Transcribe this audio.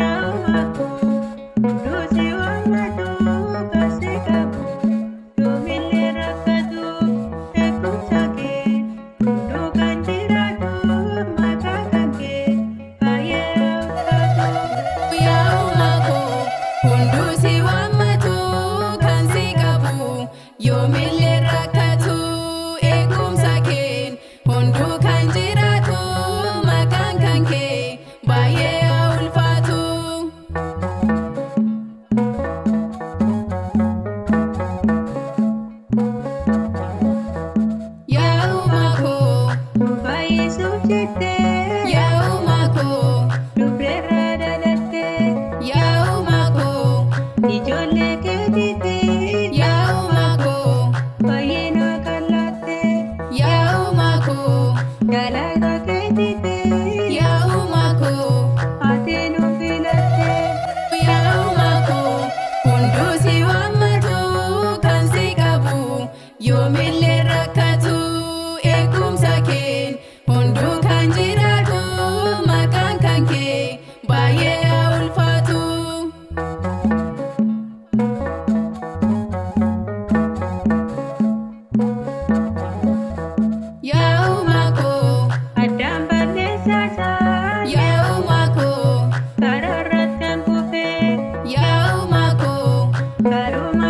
Yaa'uma koo hunduu si waammatu kan si qabu yoomillee rakkatu eegumsa kee hunduu kan jiraatu maqaa kan kee baay'ee ulfaatu. Yaa'uma koo hunduu si waammatu kan si qabu yoomillee rakkatu eegumsa keen hunduu kan jiraatu maqaan kan kee baay'ee ulfaatu. Yaa'uma koo Nu fayyisuuf jettee yaa'uma koo dubreerraa dhalattee yaa'uma koo ijoollee keetiitti yaa'uma koo fayyina kan laatte yaa'uma koo galata keetiitti yaa'uma koo. ati nu filatte. Yaa'uma koo hunduu si waammatu kan si qabu yoomillee rakkatu eegumsa keen hunduu kan jiraatu maqaan kan kee baay'ee ulfaatu. Yaa'uma koo Addaan balleessaasaa yaa'uma koo karaa irratti kan kufee yaa'uma koo garuu.